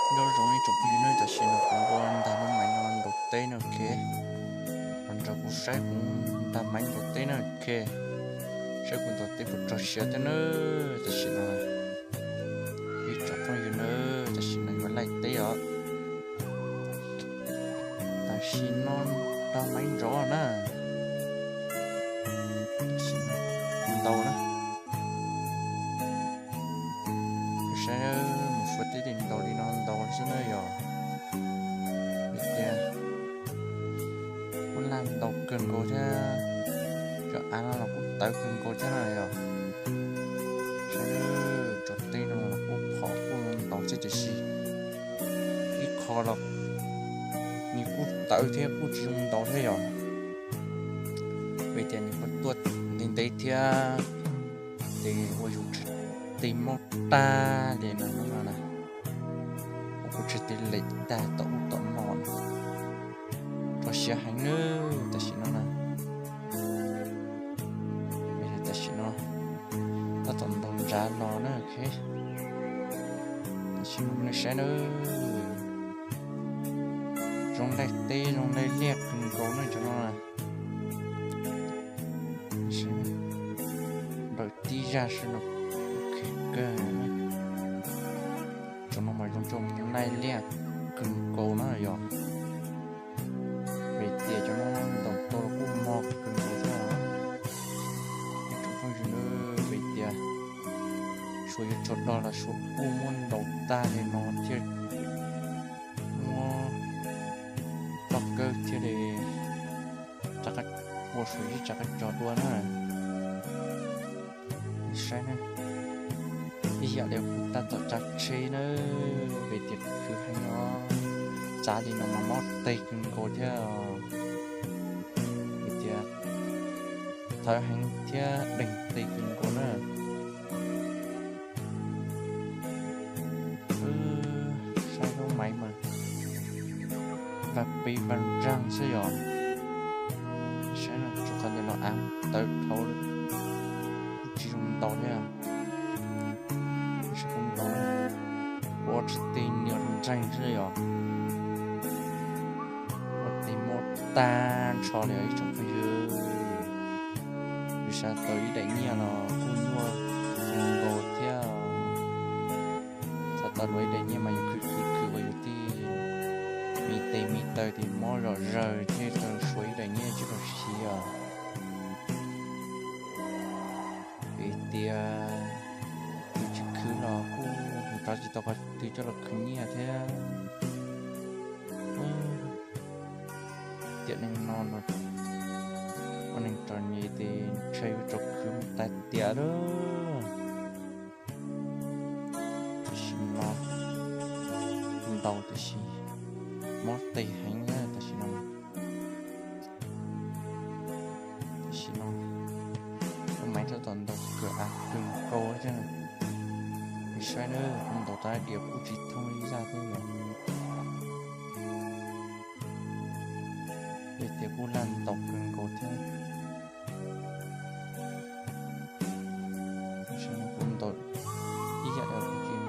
Nyob zoo ib tsoom phooj ywg na, tam sim no kuv ua ntag lub maiv no ntaus teb na, ok. Los nrog kuv saib kuv ntag maiv ntaus teb na, ok. Saib kuv ntaus teb puas rog siab thiab na. Tam sim no ib tsoom phooj ywg na, tam sim no yuav laij teb os. Tam sim no ntaus maiv nrov na. Tam sim no ntaus na. Saib mus suav teb li ntaus li no ntaus xwb na yog. Vim tias kuj laj ntaus kawg nkaus thiab, cov av no los kuj tawv kawg nkaus thiab na yog. Saib, tsob teb no los kuj phom kuj zoo ntaus thiab tiam sis ib qho los nws kuj tawv thiab kuj tsis zoo ntaus thiab yog. Vim tias nws kuj tuaj ntev ntev thiab, ces ua yus tsis mob tag li no na. Kuv kuj tsis lem tag tom ub tom no, rog siab heev nawb tam sim no na. Tam sim no tab tom ntaus ntsav los na, ok. Tam sim no nej saib nawb, zoo laij teb zoo laij liaj kawg nkaus na cov no. Nplawm tib zaj sab no, ok kawg. Cov no mas zoo zoo laij liaj kawg nkaus na yog. Vim tias cov no ntaus tau los kuj mog kawg nkaus thiab. Ib tsoom phooj ywg na, vim tias suav yuav tsum dog los suav kuj muab ntaus tag li no thiaj muab toj kawg thiaj li ua suav ib tsav qab cog dua na. Saib na, ib yam li kuv tab tom tsav tsheb na, vim tias khwv heev os, tsav li no mas mob tes kawg nkaus thiab, vim tias thawv heev thiab deeg tes kawg nkaus na. Saib lub maiv mas vaj pib vaj nraag xwb yog. Saib tsuas qhov ntawm no av tawv dhau, kuj tsis zoo ntaus thiab. Saib kuv ntaus, ua tsis tes nias nreeg xwb yog. Ua tes mob tag nrho li ib tsoom phooj ywg. Yus xav tau ib daim nyiaj los kuj nyuaj nkaus thiab. Xav tau luag ib daim nyiaj mas yus khwv khwv khwv ua yus tij me tes me taw tes mob zom zaws thiaj tau suav ib daim nyiaj coj los siv os. Vim tias yus tsis khwv los kuj mus rov tsis tau qhov twg coj los khwv nyiaj thiab. Tiam neeg no los ua neeg txom nyem ces ntshe yuav tau khwv mus tas tiam lawm. Tam sim no ntaus tiam sis mob tes heev na tam sim no. Tam sim no kuv maiv tab tom ntaus kawg av kawg nkaus thiab. Saib na, kuv ntaus tau diam kuj tsis thooj ib zaj thiab yom. Vim tias kuj laj ntaus kawg nkaus thiab. Kuv ntaus ib yam li kuv tsis,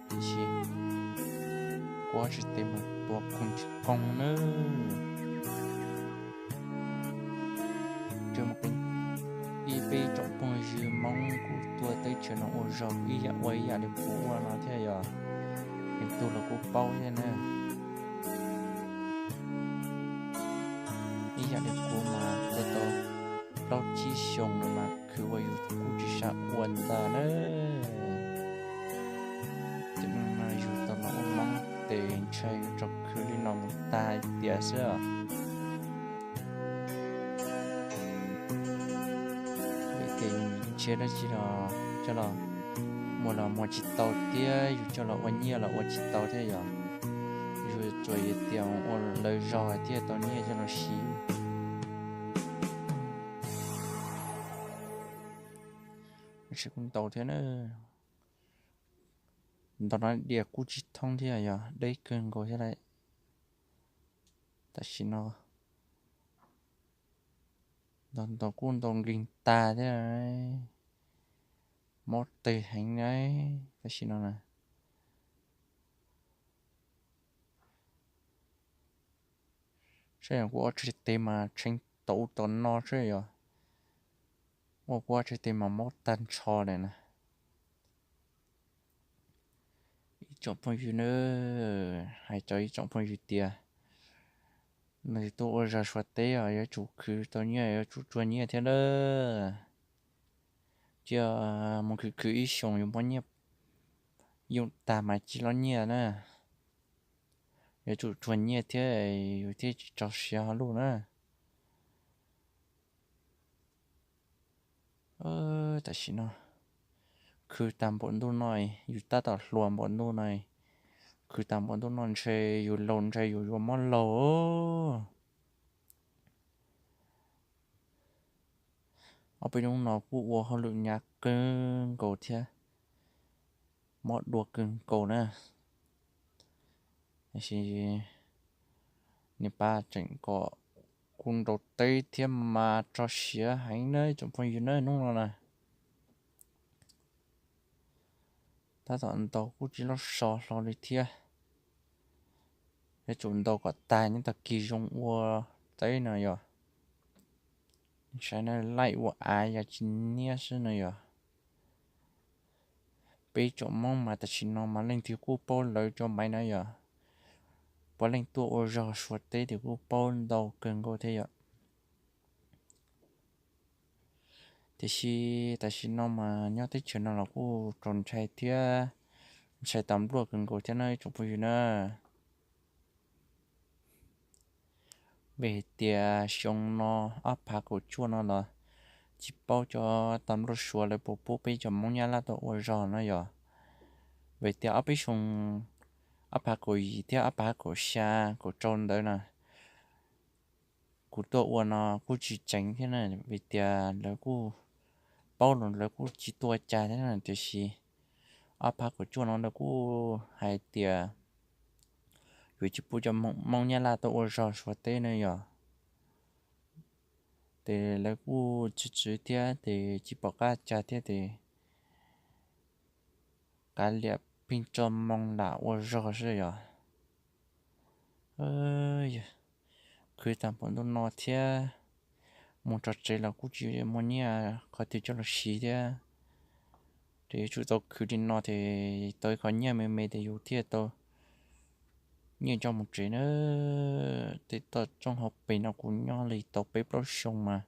tiam sis kuv tsis tes mas tua koog tsis koog nawb. Ib peb tsoom phooj ywg Hmoob kuj tuaj teb chaws no ua zog ib yam ua ib yam li kuv ua no thiab yog, leej twg los kuj paub thiab na. Ib yam li kuv mas tua tau plaub tsib xyoos no mas khwv ua yus kuj tsis sab ua ntag na. Tiam neej no yus tau los ua Hmoob ces ntshe yuav tsum khwv li no mus tag tiam xwb os. Vim tias yus ntshe dab tsi los coj los muag los muag tsis tau thiab, yus coj los ua nyiaj los ua tsis tau thiab yom. Yus tsuas yog tias ua lawv zog thiaj tau nyiaj coj los siv. Tsis kuj ntaus thiab na. Ntaus no diam kuj tsis thooj thiab yog deb kawg nkaus thiab lawm. Tam sim no ntaus ntaus kuj ntaus nkeeg tag thiab, mob tes heev na tam sim no na. Saib yog kuv ob txhais tes mas tshee tau ub tau no seb yog, ua kuv ob txhais tes mas mob tag nrho li na. Ib tsoom phooj ywg na, hais rau ib tsoom phooj ywg tias nws tuaj ua zog Suav teb os, yuav tsum khwv tau nyiaj, yuav tsum tsuag nyiaj thiab lawm. Cia mus khwv khwv ib xyoos yuav muab nyiaj yooj tag mas cia loj nyiaj na. Yuav tsum tsuag nyiaj thiab yus thiaj tsis tso siav hlo lug na. Tam sim no khwv tag npaum ntuj no, yus tab tom hluas npaum ntuj no, khwv tag npaum ntuj no ntshe yus laus ntshe yus yuav mob laug. Ob peb hnub no kuj ua hauj lwm hnyav kawg nkaus thiab, mob dua kawg nkaus na. Tiam sis niam pab tseem kom kuv ntaus teb thiab mas tso siav heev na tsoom phooj ywg na hnub no na. Tab tom ntaus kuj tsis loj so hlo li thiab. Yuav tsum ntaus kom tag nyob tag kis zoo ua teb no yog. Saib na, laij ua av yog tsis niab xwb no yog. Peb tsoom Hmoob mas tam sim no mas leej twg kuj paub lawv cov maiv na yog. Puav leej tuaj ua zog Suav teb ces kuj paub ntau kawg nkaus thiab yom. Tiam sis tam sim no mas nyob teb chaws no los kuj txaus ntshai thiab, ntshai tas npluaj kawg nkaus thiab na ib tsoom phooj ywg na. Vim tias xyoo no ob phav kaum cuaj no los tsis paub cov tas npluaj Suav lawv puas pub peb cov Hmoob Nyab Laj tuaj ua zog no yog. Vim tias ob peb xyoo, ob phav kaum yim thiab ob phav kaum xya kaum rau ntawd na, kuv tuaj ua no kuj tsis tseev thiab na, vim tias lawv kuj paub los lawv kuj tsis tuaj ua cas thiab na. Tiam sis ob phav kaum cuaj no lawv kuj hais tias yuav tsis pub cov Hmoob Nyab Laj tuaj ua zog Suav teb na yog. Ces lawv kuj txwv txwv thiab ces tsis pom qab cas thiab ces kav liam pheej tso moo lam ua zog xwb yog. Khwv tag npaum ntuj no thiab, mus tso tsev los kuj tsis muaj nyiaj qhov twg coj los siv thiab. Ces yuav tsum tau khwv li no ces tau ib qho nyiaj me me ces yus thiaj tau nyiaj coj mus tsev na. Tej toj roob hauv pes no kuv nyob li tau peb plaub xyoo mas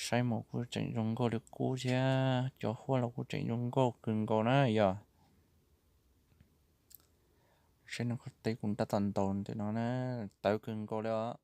saib mus kuj tseem zoo nkauj li qub thiab cov huab los kuj tseem zoo nkauj kawg nkaus na yog. Saib no qhov teb kuv tab tom ntaus ntawm no na, tawv kawg nkaus li os.